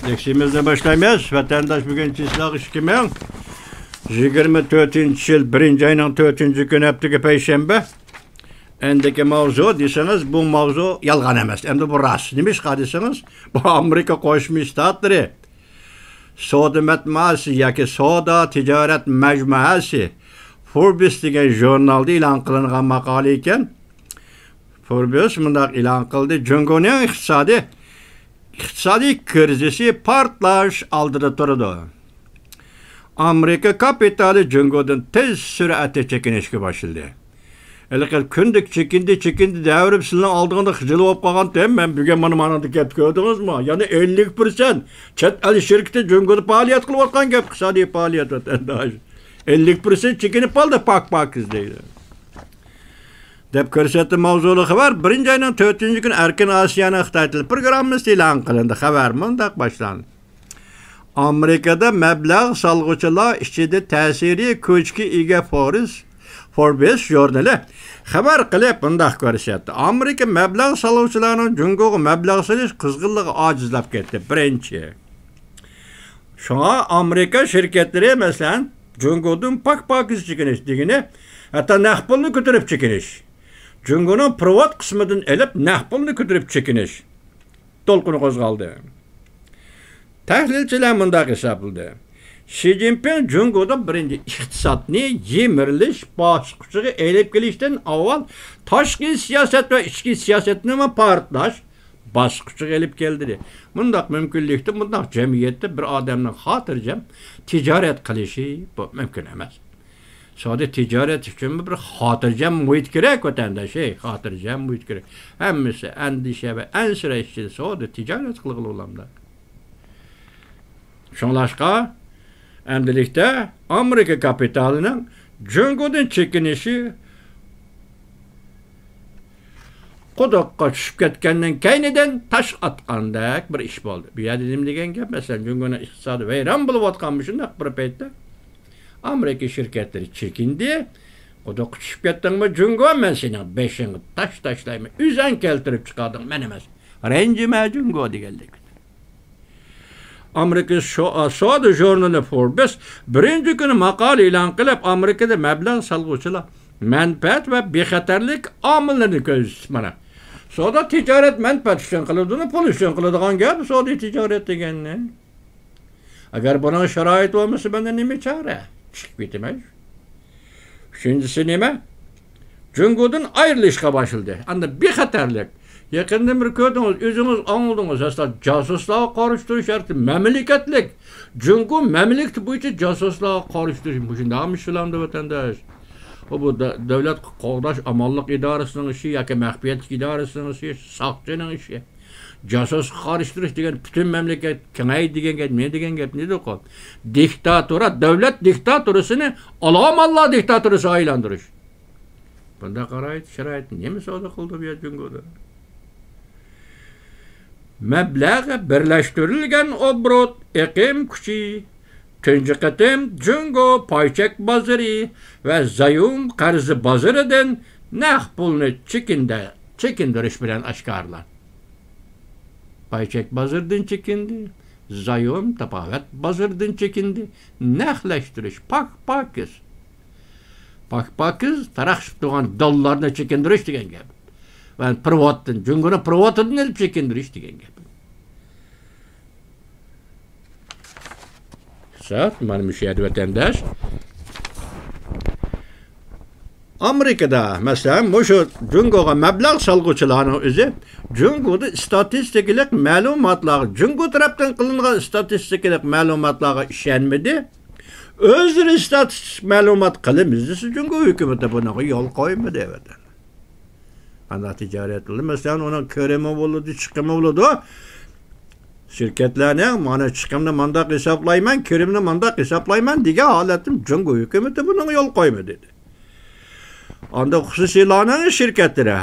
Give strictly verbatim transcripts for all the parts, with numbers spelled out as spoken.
لېكسىيىمىزنى باشلايمىز. ۋەتەنداش، بۈگۈن چىسلاغ ئىككى مىڭ يىگىرمە تۆتىنچى يىل، بىرىنچى ئاينىڭ تۆتىنچى كۈنى، ھەپتىگە پەيشەنبە. ئەندىكى ماۋزۇ دېسىڭىز، بۇ ماۋزۇ يالغان ئەمەس. ئەمدى بۇ راست. نېمىشقا دېسىڭىز، بۇ ئامېرىكا قوشما شتاتلىرى سودا مەتبۇئاتى ياكى سودا تىجارەت مەجمۇئەسى، فوربس دېگەن ژۇرنالدا ئېلان قىلىنغان ماقالە ئىكەن. فوربس مۇنداق ئېلان قىلدى: جۇڭگونىڭ ئىقتىسادىي، ئىقتىسادىي كىرىزىسى پارتلاش ئالدىدا تۇرىدۇ. ئامېرىكا كاپىتالى جۇڭگودىن تېز سۈرئەتتە چېكىنىشكە باشلىدى. ھېلىقى كۈندە چېكىندى، چېكىندى دەۋېرىپ، سىلىنىڭ ئالدىڭىزدا خىجىل بولۇپ قالغانتىم. مەن بۈگۈن مانا، مانا دېگەننى كۆردىڭىزمۇ؟ يەنە ئەللىك پىرسەنت چەت ئەل شىركىتى جۇڭگودا پائالىيەت قىلىۋاتقان گەپ، ئىقتىسادىي پائالىيەت، ۋەتەنداش. ئەللىك پىرسەنت چېكىنىپ قالدى، پاك-پاكىز دەيدۇ. دەپ كۆرسەتتى ماۋزۇلۇق خەۋەر. بىرىنچى ئاينىڭ تۆتىنچى كۈنى ئەركىن ئاسىيانىڭ خىتاي تىل پروگراممىسى ئېلان قىلىندى. خەۋەر مۇنداق باشلاندى. ئامېرىكىدا مەبلەغ سالغۇچىلار ئىچىدە تەسىرىي كۈچكە ئىگە فورس، فوربس ژۇرنىلى خەۋەر قىلىپ مۇنداق كۆرسەتتى: ئامېرىكا مەبلەغ سالغۇچىلارنىڭ جۇڭگوغا مەبلەغ سېلىش قىزغىنلىقى ئاجىزلاپ كەتتى. بىرىنچى. شۇڭا ئامېرىكا شىركەتلىرى، مەسىلەن، جۇڭگودىن پاك-پاكىز چېكىنىش دېگىنى، ھەتتا نەق پۇلنى كۆتۈرۈپ چېكىنىش. جۇڭگونىڭ پېرېۋوت قىسمىدىن ئېلىپ، نەق پۇلنى كۆتۈرۈپ چېكىنىش دولقۇنى قوزغالدى. تەھلىلچىلەر مۇنداق ھېسابلىدى: شى جىنپىڭ جۇڭگودا بىرىنچى ئىقتىسادنى يىمىرىلىش باسقۇچىغا ئېلىپ كېلىشتىن ئاۋۋال تاشقى سىياسەت ۋە ئىچكى سىياسەتنىمۇ پارتلاش باسقۇچىغا ئېلىپ كەلدى. مۇنداق مۇمكىنلىكتە، مۇنداق جەمئىيەتتە بىر ئادەمنىڭ خاتىرجەم تىجارەت قىلىشى بۇ مۇمكىن ئەمەس. سودا تىجارەت ئۈچۈنمۇ بىر خاتىرجەم مۇھىت كېرەك، ۋەتەنداش، ھەي، خاتىرجەم مۇھىت كېرەك. ھەممىسى ئەندىشە ۋە ئەنسىرەش ئىچىدە سودا تىجارەت قىلغىلى بولامدا. شۇڭلاشقا، ئەمدىلىكتە ئامېرىكا كاپىتالىنىڭ جۇڭگودىن چېكىنىشى قۇدۇققا چۈشۈپ كەتكەندىن كەينىدىن تاش ئاتقاندەك بىر ئىش بولدى. بۇ يەردە نېمە دېگەن گەپ؟ مەسىلەن، جۇڭگونىڭ ئىقتىسادى ۋەيران بولۇۋاتقان مۇشۇنداق بىر پەيتتە ئامېرىكا شىركەتلىرى چېكىندى. قۇدۇققا چۈشۈپ كەتتىڭمۇ جۇڭگو، مەن سېنىڭ بېشىڭغا تاش تاشلايمەن. ئۆزەڭ كەلتۈرۈپ چىقاردىڭ، مەن ئەمەس. رەنجىمە جۇڭگو دېگەندەك. ئامېرىكا شو-، سودا ژۇرنىلى فوربس بىرىنچى كۈنى ماقالە ئېلان قىلىپ، ئامېرىكىدا مەبلەغ سالغۇچىلار مەنپەئەت ۋە بىخەتەرلىك ئامىللىرىنى كۆرسىتىپ، مانا، سودا تىجارەت مەنپەئەت ئۈچۈن قىلىدۇ، پۇل ئۈچۈن قىلىدىغان گەپ سودا تىجارەت دېگەننى. ئەگەر بۇنىڭ شارائىتى بولمىسا، مەندە نېمە چارە؟ چىقىپ كېتىمەن. ئۈچىنچىسى نېمە؟ جۇڭگودىن ئايرىلىشقا باشلىدى. ئەمدى بىخەتەرلىك. يېقىندىن بېرى كۆردىڭىز، ئۆزىڭىز ئاڭلىدىڭىز، ئەسلا جاسۇسلارغا قارشى تۇرۇش شەرتى مەملىكەتلىك. جۇڭگو مەملىكىتى بويىچە جاسۇسلارغا قارشى تۇرۇش مۇشۇنداقمۇ شۇلامدۇ، ۋەتەنداش؟ ئۇ بۇ دە-، دۆلەت قوغداش ئامانلىق ئىدارىسىنىڭ ئىشى ياكى مەخپىيەتلىك ئىدارىسىنىڭ ئىشى، ساقچىنىڭ ئىشى. جاسۇسقا قارشى تۇرۇش دېگەن پۈتۈن مەملىكەت كېڭەيدى دېگەن گەپ، نېمە دېگەن گەپ، نېدىقۇ؟ دىكتاتورا، دۆلەت دىكتاتورىسىنى ئالامانلار دىكتاتورىسىغا ئايلاندۇرۇش. بۇنداق شارائىت، شارائىت نېمە سودا قىلدى بۇ يەر جۇڭگودا؟ مەبلەغ بىرلەشتۈرۈلگەن ئوبوروت ئېقىم كۈچى تۇنجى قېتىم جۇڭگو پايچەك بازىرى ۋە زايوم قەرز بازىرىدىن نەق پۇلنى چېكىندە-، چېكىندۈرۈش بىلەن ئاشكارىلاندى. پايچەك بازىرىدىن چېكىندى، زايوم تاپاۋەت بازىرىدىن چېكىندى، نەقلەشتۈرۈش پاك-پاكىز. پاك-پاكىز تاراقشىپ تۇرغان داللارنى چېكىندۈرۈش دېگەن گەپ. ۋە پېرېۋوتتىن، جۇڭگونىڭ پېرېۋوتىدىن ئېلىپ چېكىندۈرۈش دېگەن گەپ. سەت، مانا مۇشۇ يەردە ۋەتەنداش. ئامېرىكىدا، مەسىلەن، مۇشۇ جۇڭگوغا مەبلەغ سالغۇچىلارنىڭ ئۆزى جۇڭگودا ئىستاتىستىكىلىق مەلۇماتلارغا، جۇڭگو تەرەپتىن قىلىنغان ئىستاتىستىكىلىق مەلۇماتلارغا ئىشەنمىدى. ئۆزلىرى ئىستاتىستىك مەلۇمات قىلىمىز دېسە، جۇڭگو ھۆكۈمىتى بۇنىڭغا يول قويمىدى، ۋەتەن. قانداق تىجارەت قىلدى؟ مەسىلەن، ئۇنىڭ كىرىمى بولىدۇ، چىقىمى بولىدۇ. شىركەتلەرنىڭ مانا چىقىمنى مانداق ھېسابلايمەن، كىرىمنى مانداق ھېسابلايمەن دېگەن ھالەتتىن جۇڭگو ھۆكۈمىتى بۇنىڭغا يول قويمىدى. ئاندىن خۇسۇسىيلارنىڭ شىركەتلىرى،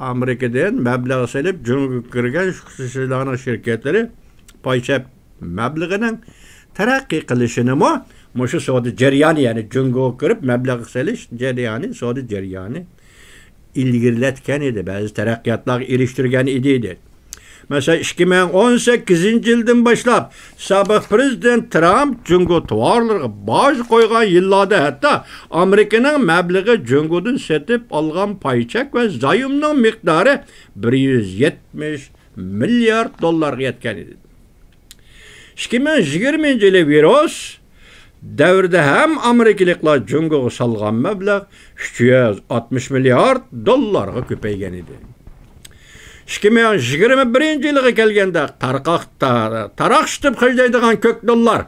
ئامېرىكىدىن مەبلەغ سېلىپ جۇڭگوغا كىرگەن خۇسۇسىيلارنىڭ شىركەتلىرى پايچەك مەبلىغىنىڭ تەرەققىي قىلىشىنىمۇ مۇشۇ سودا جەريانى، يەنى جۇڭگوغا كىرىپ مەبلەغ سېلىش جەريانى، سودا جەريانى ئىلگىرىلەتكەن ئىدى، بەزى تەرەققىياتلارغا ئېرىشتۈرگەن ئىدى، دېدى. مەسىلەن، ئىككى مىڭ ئون سەككىزىنچى يىلدىن باشلاپ، سابىق پىرېزىدېنت ترامپ جۇڭگو تاۋارلىرىغا باج قويغان يىللاردا ھەتتا ئامېرىكىنىڭ مەبلىغى جۇڭگودىن سېتىپ ئالغان پاي چەك ۋە زايومنىڭ مىقدارى بىر يۈز يەتمىش مىليارد دوللارغا يەتكەن ئىدى. ئىككى مىڭ يىگىرمىنچى يىلى ۋىرۇس دەۋرىدە ھەم ئامېرىكىلىقلار جۇڭگوغا سالغان مەبلەغ ئۈچ يۈز ئاتمىش مىليارد دوللارغا كۆپەيگەن ئىدى. ئىككى مىڭ يىگىرمە بىرىنچى يىلىغا كەلگەندە تارقاق-، تار-، تاراقشىتىپ خەجلەيدىغان كۆك دوللار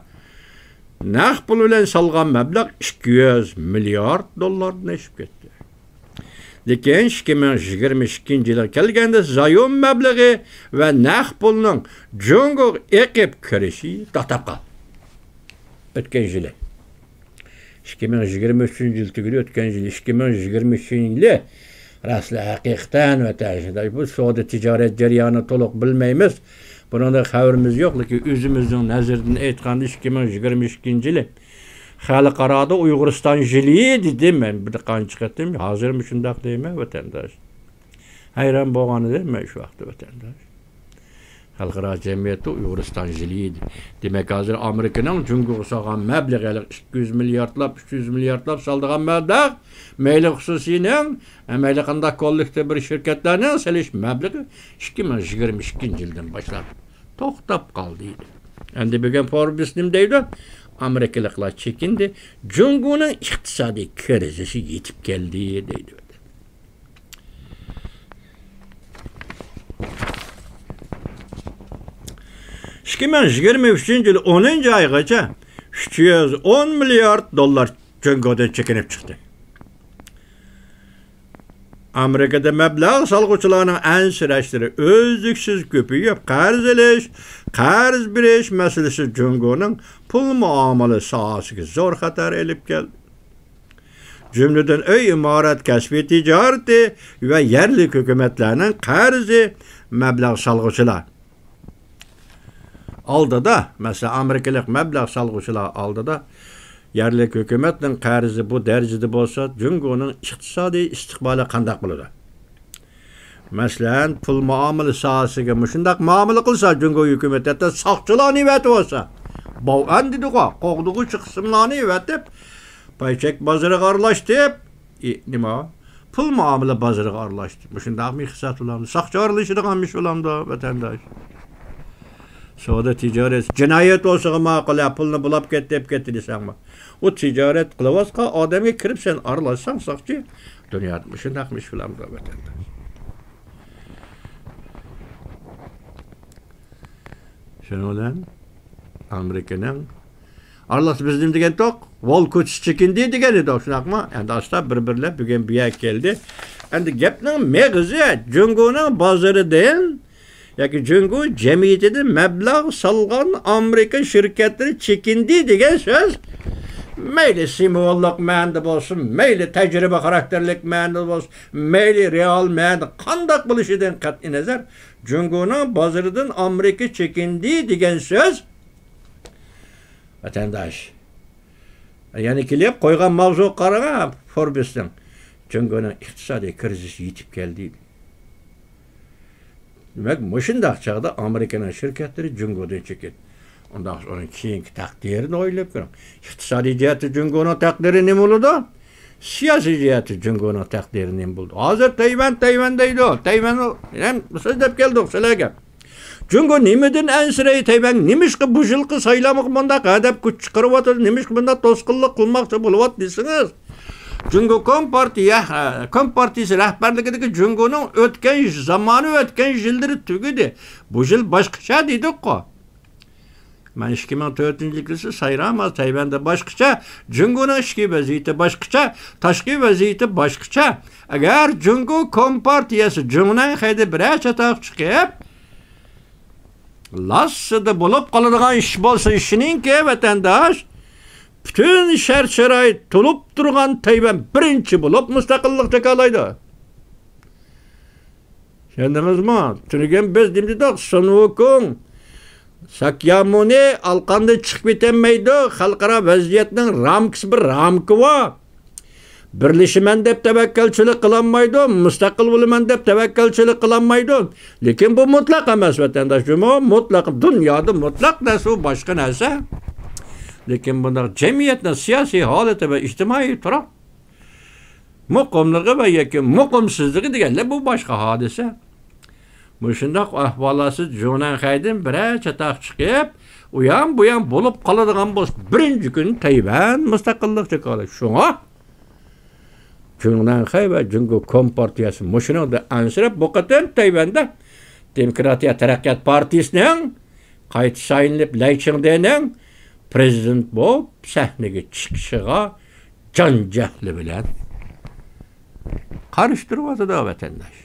نەق پۇل بىلەن سالغان مەبلەغ ئىككى يۈز مىليارد دوللاردىن ئېشىپ كەتتى. لېكىن ئىككى مىڭ يىگىرمە ئىككىنچى يىلغا كەلگەندە زايوم مەبلىغى ۋە نەق پۇلنىڭ جۇڭگوغا ئېقىپ كىرىشى توختاپ قالدى. ئۆتكەن يىلى. ئىككى مىڭ يىگىرمە ئۈچىنچى يىل تۈگىدى، ئۆتكەن يىلى، ئىككى مىڭ يىگىرمە ئۈچىنچى يىلى راسلا ھەقىقەتەن ۋەتەن، بۇ سودا تىجارەت جەريانى تولۇق بىلمەيمىز. بۇنىڭدا خەۋىرىمىز يوق، لېكىن ئۆزىمىزنىڭ نەزىرىدىن ئېيتقاندا، ئىككى مىڭ يىگىرمە ئىككىنچى يىلى خەلقئارادا ئۇيغۇرىستان يىلى دېدىم مەن بىر قانچە قېتىم. ھازىرمۇ شۇنداق دەيمەن، ۋەتەنداش. ھەيران بولغان ئىدىم مەن شۇ ۋاقىتتا، ۋەتەنداش. خەلقئارا جەمئىيەتتە ئۇيغۇرىستان يىلى ئىدى. دېمەك، ھازىر ئامېرىكىنىڭ جۇڭگوغا سالغان مەبلىغى، ھېلىقى ئىككى يۈز مىلياردلاپ، ئۈچ يۈز مىلياردلاپ سالىدىغان مەبلەغ، مەيلى خۇسۇسىينىڭ، مەيلى قانداق كوللېكتىپ بىر شىركەتلەرنىڭ سېلىش مەبلىغى ئىككى مىڭ يىگىرمە ئىككىنچى يىلدىن باشلاپ توختاپ قالدى. ئەمدى بۈگۈن فوربس نېمە دەيدۇ؟ ئامېرىكىلىقلار چېكىندى، جۇڭگونىڭ ئىقتىسادىي كىرىزىسى يېتىپ كەلدى دەيدۇ. ئىككى مىڭ يىگىرمە ئۈچىنچى يىل ئونىنچى ئايغىچە ئۈچ يۈز ئون مىليارد دوللار جۇڭگودىن چېكىنىپ چىقتى. ئامېرىكىدا مەبلەغ سالغۇچىلارنىڭ ئەنسىرەشلىرى ئۈزلۈكسىز كۆپىيىپ، قەرز ئېلىش، قەرز بېرىش مەسىلىسى جۇڭگونىڭ پۇل مۇئامىلە ساھەسىگە زور خەتەر ئېلىپ كەلدى. جۈملىدىن ئۆي، ئىمارەت، كەسپىي تىجارىتى ۋە يەرلىك ھۆكۈمەتلەرنىڭ قەرزى مەبلەغ سالغۇچىلار ئالدىدا، مەسىلەن، ئامېرىكىلىق مەبلەغ سالغۇچىلار ئالدىدا يەرلىك ھۆكۈمەتنىڭ قەرزى بۇ دەرىجىدە بولسا، جۇڭگونىڭ ئىقتىسادىي ئىستىقبالى قانداق بولىدۇ؟ مەسىلەن، پۇل مۇئامىلە ساھەسىگە مۇشۇنداق مۇئامىلە قىلسا، جۇڭگو ھۆكۈمىتى ھەتتا ساقچىلارنى ئەۋەتىۋالسا، باۋئەن دېدىغۇ، قوغدىغۇچى قىسىملارنى ئەۋەتىپ، پاي چەك بازىرىغا ئارىلاشتۇرۇپ، ئى، نېمە؟ پۇل مۇئامىلە بازىرىغا ئارىلاشتى. مۇشۇنداقمۇ ئىقتىساد بولامدۇ؟ ساقچى ئارىلىشىدىغان ئىش بولامدۇ، ۋەتەنداش؟ سودا تىجارەت جىنايەت بولسىغۇ ماقۇل، ھە، پۇلنى بۇلاپ كەتتى، ئېلىپ كەتتى دېسەڭمۇ. ئۇ تىجارەت قىلىۋاتقان ئادەمگە كىرىپ سەن ئارىلاشساڭ ساقچى، دۇنيادا مۇشۇنداقمۇ ئىش بولامدۇ، ۋەتەنداش؟ شۇنىڭ بىلەن ئامېرىكىنىڭ ئارىلىقتا بىز نېمە دېگەنتۇق؟ ۋول كوچىسى چېكىندى دېگەن ئىدۇق، شۇنداقمۇ؟ ئەمدى ئاستا بىر-بىرلەپ بۈگۈن بۇ يەرگە كەلدى. ئەمدى گەپنىڭ مېغىزى جۇڭگونىڭ بازىرىدىن ياكى جۇڭگو جەمئىيىتىدىن مەبلەغ سالغان ئامېرىكا شىركەتلىرى چېكىندى دېگەن سۆز. مەيلى سىمۋوللۇق مەنىدە بولسۇن، مەيلى تەجرىبە خاراكتېرلىك مەنىدە بولسۇن، مەيلى رېئال مەنىدە قانداق بولۇشىدىن قەتئىينەزەر، جۇڭگونىڭ بازىرىدىن ئامېرىكا چېكىندى دېگەن سۆز، ۋەتەنداش. يەنە كېلىپ قويغان ماۋزۇغا قارىغان فوربسنىڭ، جۇڭگونىڭ ئىقتىسادىي كىرىزىسى يېتىپ كەلدى. دېمەك، مۇشۇنداق چاغدا ئامېرىكىنىڭ شىركەتلىرى جۇڭگودىن چېكىندى. ئۇنداق ئۇنىڭ كېيىنكى تەقدىرىنى ئويلاپ كۆرۈڭ. ئىقتىسادىي جەھەتتە جۇڭگونىڭ تەقدىرى نېمە بولىدۇ؟ سىياسىي جەھەتتە جۇڭگونىڭ تەقدىرى نېمە بولىدۇ؟ ھازىر تەيۋەن، تەيۋەن دەيدۇ. تەيۋەن ھەم سۆزلەپ كەلدۇق سىلەرگە. جۇڭگو نېمىدىن ئەنسىرەي؟ تەيۋەن نېمىشقا بۇ يىلقى سايلامغا مۇنداق ھەدەپ كۈچ چىقىرىۋاتىدۇ؟ نېمىشقا مۇنداق توسقۇنلۇق قىلماقچى بولۇۋاتىدۇ دېسىڭىز، جۇڭگو كومپارتىيە، ھە، كومپارتىيىسى رەھبەرلىكىدىكى جۇڭگونىڭ ئۆتكەن زامانى، ئۆتكەن يىللىرى تۈگىدى. بۇ يىل باشقىچە دېدۇققۇ. مەن ئىككى مىڭ تۆتىنچى يىلى سايرام، تەيۋەندە باشقىچە، جۇڭگونىڭ ئىچكى ۋەزىيىتى باشقىچە، تاشقى ۋەزىيىتى باشقىچە. ئەگەر جۇڭگو كومپارتىيەسى جۇڭنەنخەيدە بىرەر چاتاق چىقىپ، لاسسىدا بولۇپ قالىدىغان ئىش بولسا، ئىشىنىڭكى ۋەتەنداش، پۈتۈن شەرت-شارائىت تولۇپ تۇرغان تەيۋەن بىرىنچى بولۇپ مۇستەقىللىق جاكارلايدۇ. چۈشەندىڭىزمۇ؟ تۈنۈگۈن بىز نېمە دېدۇق؟ سۇن ۋۇكۇڭ، ساكيامۇنى ئالقاندىن چىقىپ كېتەلمەيدۇ. خەلقئارا ۋەزىيەتنىڭ رامكىسى بىر رامكا بار. بىرلىشىمەن دەپ تەۋەككەلچىلىك قىلالمايدۇ، مۇستەقىل بولىمەن دەپ تەۋەككەلچىلىك قىلالمايدۇ. لېكىن بۇ مۇتلەق ئەمەس، ۋەتەنداش جۇمۇ، مۇتلەق، دۇنيادا مۇتلەق نەرسە، ئۇ باشقا نەرسە. لېكىن بۇنداق جەمئىيەتنىڭ سىياسىي ھالىتى ۋە ئىجتىمائىي تۇراق مۇقىملىقى ۋە ياكى مۇقىمسىزلىقى دېگەنلەر بۇ باشقا ھادىسە. مۇشۇنداق ئەھۋالاتسىز جۇڭنەنخەيدىن بىرەر چاتاق چىقىپ، ئۇيان بۇيان بولۇپ قالىدىغان بولسا، بىرىنچى كۈنى تەيۋەن مۇستەقىللىق جاكارلاشتى. شۇڭا جۇڭنەنخەي ۋە جۇڭگو كومپارتىيەسى مۇشۇنىڭدىن ئەنسىرەپ، بۇ قېتىم تەيۋەندە دېموكراتىيە تەرەققىيات پارتىيىسىنىڭ قايتا سايلىنىپ، لەي چىڭدېنىڭ پرېزىدېنت بولۇپ سەھنىگە چىقىشىغا جان جەھلى بىلەن قارشى تۇرۇۋاتىدۇ، ۋەتەنداش.